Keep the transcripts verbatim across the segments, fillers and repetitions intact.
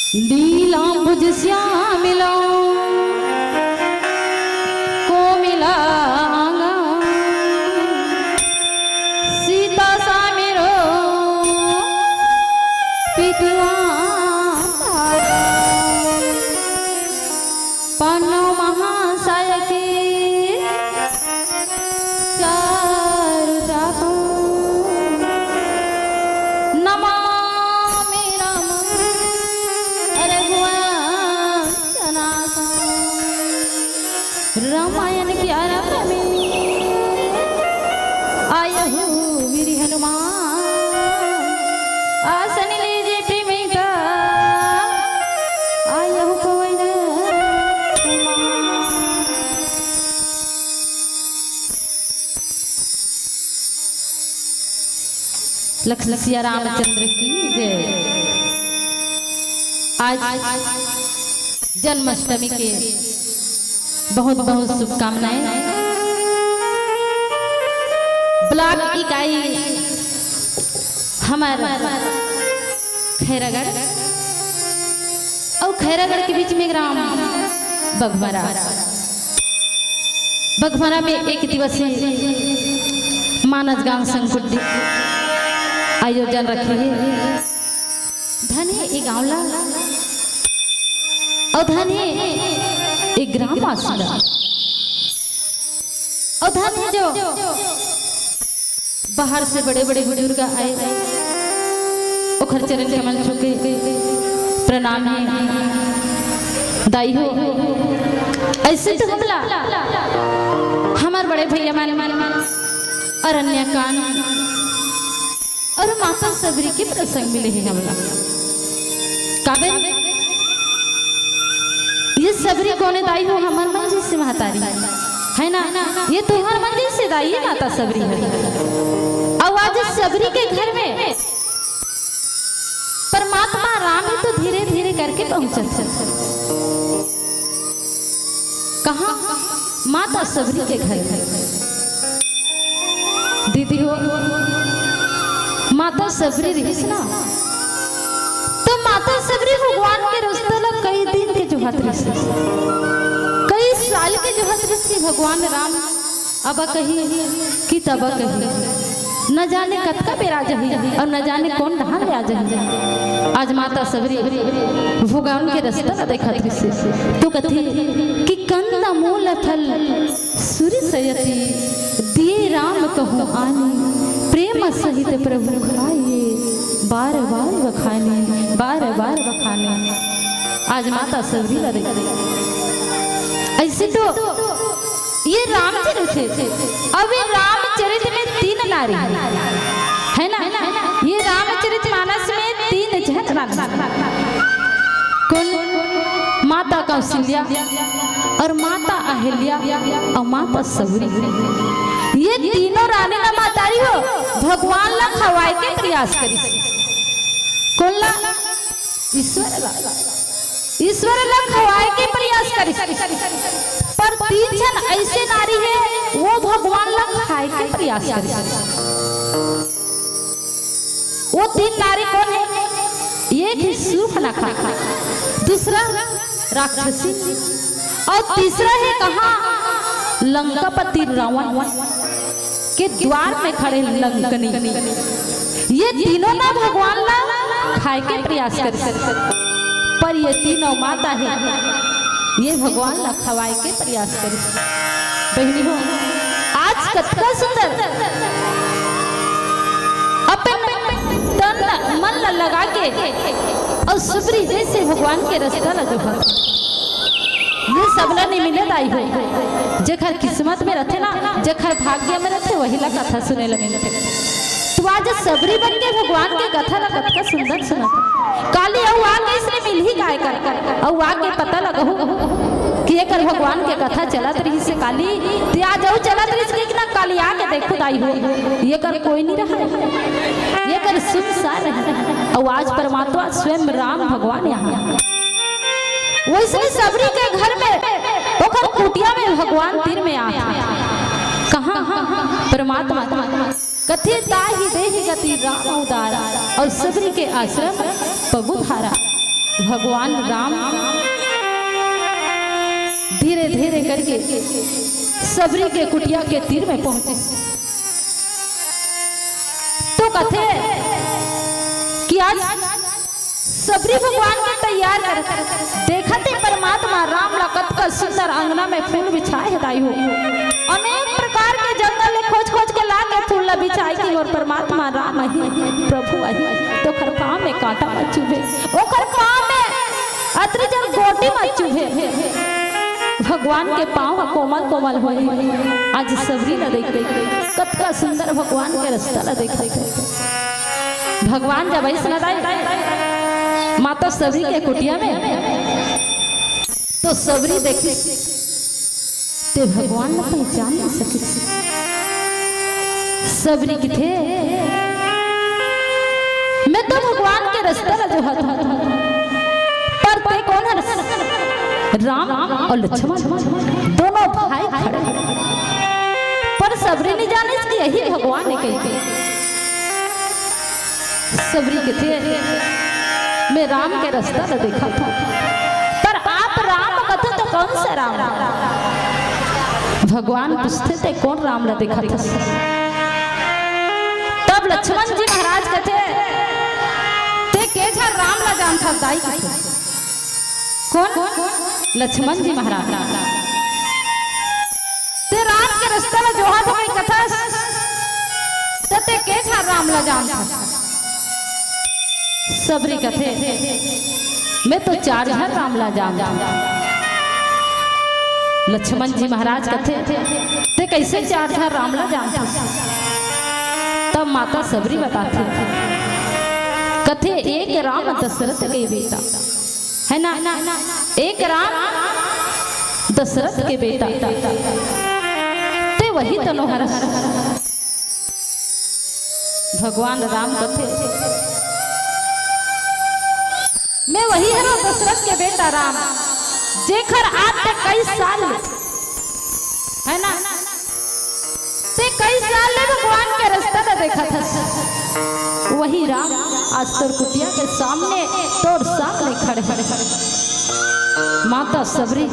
नीलांबुज श्यामिलां कोमलांगां सीता समीरो पीतवांतारां। पन्नो महाशय के चारु चापो नमामि राम। अरे भुवन जनासो रामायण के आरंभ में आयहु वीर हनुमान। आसन लीजे प्रेम का आयहु पवन कुमार। लखन सिया रामचंद्र की जय। आज जन्माष्टमी के बहुत बहुत शुभकामनाएं। ब्लॉक इकाई हमर खैरागढ़ अउ खैरागढ़ के बीच में ग्राम बघमरा। बघमरा में एक दिवसीय मानस गांव संकुल आयोजन रखे हे। धन हे ए गांव ला अउ धन हे ए ग्रामवासी ला अउ धन हे जो बाहर से बड़े-बड़े बुजुर्ग आए, ओखर चरण कमल छू के प्रणाम हे। दाई हो, अइसे तो हमला हमर बड़े भैया मन अरण्यकांत अउ माता सबरी के प्रसंग मिले हे हमला। काबर? ये सबरी कोने दाई हो, हमर मन जइसे महतारी हे ना? ये तुंहर मन जइसे दाई माता सबरी हे। अउ आज सबरी के घर में परमात्मा राम ही तो धीरे धीरे करके पहुंचत हे। कहाँ? माता सबरी के घर में। दीदी हो, माता सबरी रहिस ना, तो माता सबरी भगवान के रस्ता ला कई दिन के जोहत रहिस, कई साल के जोहत रहिस कि भगवान राम अब कही कि तब कही, न जाने कतका बेरा जही अउ न जाने कोन डहान ले आ जही। आज माता सबरी भगवान के रस्ता ला देखत रहिस, तो कथे कि कंद मूल फल सुरि सयति दिए राम कहूँ आनी, प्रेम सहित प्रभु खाए बार बार बखानी, बार बार बखानी। आज माता सबरी ला देख, अइसे तो ये रामचरित हे। अब ये रामचरित में तीन नारी हे ना, ये रामचरित मानस में तीन झन रानी, कोन? माता कौशल्या अउ माता अहिल्या अउ माता सबरी। ये तीनों रानी ना महतारी हो भगवान ला खवाए के प्रयास करिस। कोन ला? ईश्वर ला। ईश्वर ला खवाए के प्रयास करिस। पर तीन झन अइसे नारी हे, वो भगवान ला खाए के प्रयास करिस। वो तीन नारी कोन हे? एक हे सूर्पनखा, दूसरा राक्षसी अउ तीसरा हे कहाँ? लंकापति रावण के द्वार में खड़े लंकनी। ये तीनों ना भगवान ला खाए के प्रयास करिस, पर ये तीनों माता हे, ये भगवान ला खवाए के प्रयास करिस। बहिनी हो, आज कतका सुंदर अपन तन मन ला लगा के अउ सुबरी जइसे भगवान के रस्ता ला जोहत। ये सबला नइ मिले दाई हो, जेखर किस्मत में रथे ना, जेखर भाग्य में रथे, वही ला कथा सुने ला मिलथे। तो आज सबरी बन के भगवान के कथा ला कतका सुंदर सुनत। काली अउ आके इसने मिलही काय कर, अउ आके पता लगहू कि एकर भगवान के कथा चलत रहिस हे काली, ते आज अउ चलत रहिस कि ना काली आके देखहू दाई हो, एकर कोई नइ रहय, एकर सुनसान रहिस। अउ आज परमात्मा स्वयं राम भगवान यहाँ वइसने सबरी के घर में, ओकर कुटिया में भगवान तीर में आत हे। कहाँ? परमात्मा। कथे ताहि देहि गति राम उदारा, अउ सबरी के आश्रम पगु धारा। भगवान राम धीरे धीरे करके सबरी के कुटिया के तीर में पहुंचिस। तो कथे कि आज सबरी भगवान के तैयार कर, देखत हे परमात्मा राम ला कतका सुंदर अंगना में फूल बिछाए हे दाई हो। अनेक प्रकार के जंगल ले खोज खोज के ला के फूल ला बिछाए कि मोर परमात्मा राम आही, प्रभु आही, तो ओकर पाँव में कांटा मत चुभे, ओकर पाँव में अतरी जन गोटी मत चुभे। भगवान के पाँव ह कोमल कोमल होही। आज सबरी ला देख देख कतका सुंदर भगवान के रस्ता ला देखत हे। भगवान जब आइस ना दाई, माता सबरी के कुटिया में, तो सबरी देखिस, ते भगवान ला पहचान नइ सकिस। सबरी कथे, मैं तो भगवान के रस्ता ला जोहत हंव, पर ते कोन हरस? राम अउ लक्ष्मण दोनों भाई खड़े हवय। पर सबरी नइ जानिस कि यही भगवान हे कहिके। सबरी कथे, मैं राम के रस्ता ला देखत हंव, पर आप राम कथव तो कौन सा राम? भगवान पूछथे, ते कोन राम ला देखत हस? तब लक्ष्मण जी महाराज कथे, ते के झन राम ला जानथस दाई कथे। कोन? लक्ष्मण जी महाराज। ते राम के रस्ता ला जोहत हंव कथस, त ते के झन राम ला जानथस? सबरी कथे, मैं तो चार झन राम ला जानथंव। लक्ष्मण जी महाराज कथे, ते कइसे चार झन राम ला जानथस? तब माता सबरी बताथे, कथे, एक राम दशरथ के बेटा, हे ना? एक राम दशरथ के बेटा, ते वही तो नो हरस। भगवान राम कथे, मैं वही हरंव दशरथ के बेटा राम, जेखर आज ते कई साल ले, हे ना, ते कई साल ले भगवान के रस्ता ला देखत हस। वही राम आज तोर कुटिया के सामने, तोर सामने खड़े हे। माता सबरी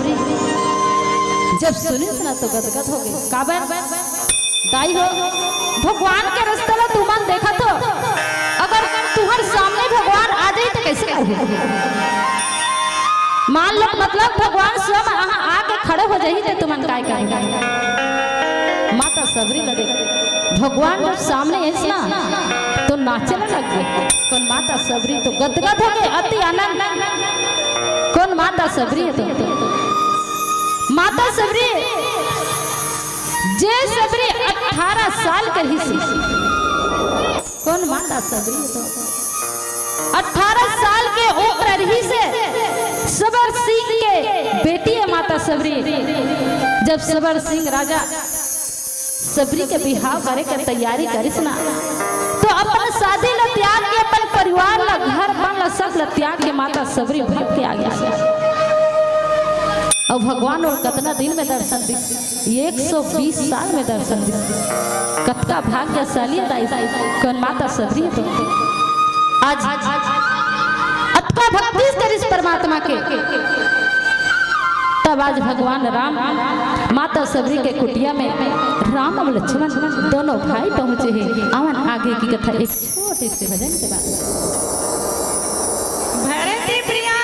जब सुनिस ना तो गदगद होगे। काबर? दाई हो, भगवान के रस्ता ला तुमन देखत हो, अगर तुंहर सामने भगवान आ जाही त कइसे करहू? मान लो, मतलब, भगवान स्वयं आके खड़े हो जाही त तुमन काय करहू? माता सबरी ला देख, भगवान जब सामने आइस ना तो नाचे ला लग गे। कोन? माता सबरी तो गदगद होगे, अति आनंद। कोन? माता सबरी हे तो। माता सबरी, जे सबरी अठारह साल के रहिस, कोन? माता सबरी हे तो। अठारह साल के उम्र रहिस, सबर सिंह के बेटी हे माता सबरी। जब सबर सिंह राजा सबरी के बिहाव करे के तैयारी करिस ना, तो अपन शादी ला त्याग के, अपन परिवार ला, घर बर ला, सब ला त्याग के माता सबरी भाग के आ गिस। अउ भगवान ओला कतना दिन में दर्शन दिस? एक सौ बीस साल में दर्शन दिस। कतका भाग्यशाली हे दाई, कोन? माता सबरी हे तो। आज अतका भक्ति करिस परमात्मा के, तब आज भगवान राम माता सबरी के कुटिया में राम अउ लक्ष्मण दोनों भाई पहुंचे हे। आवन आगे की कथा एक छोटे से भजन के बाद। भरत प्रिया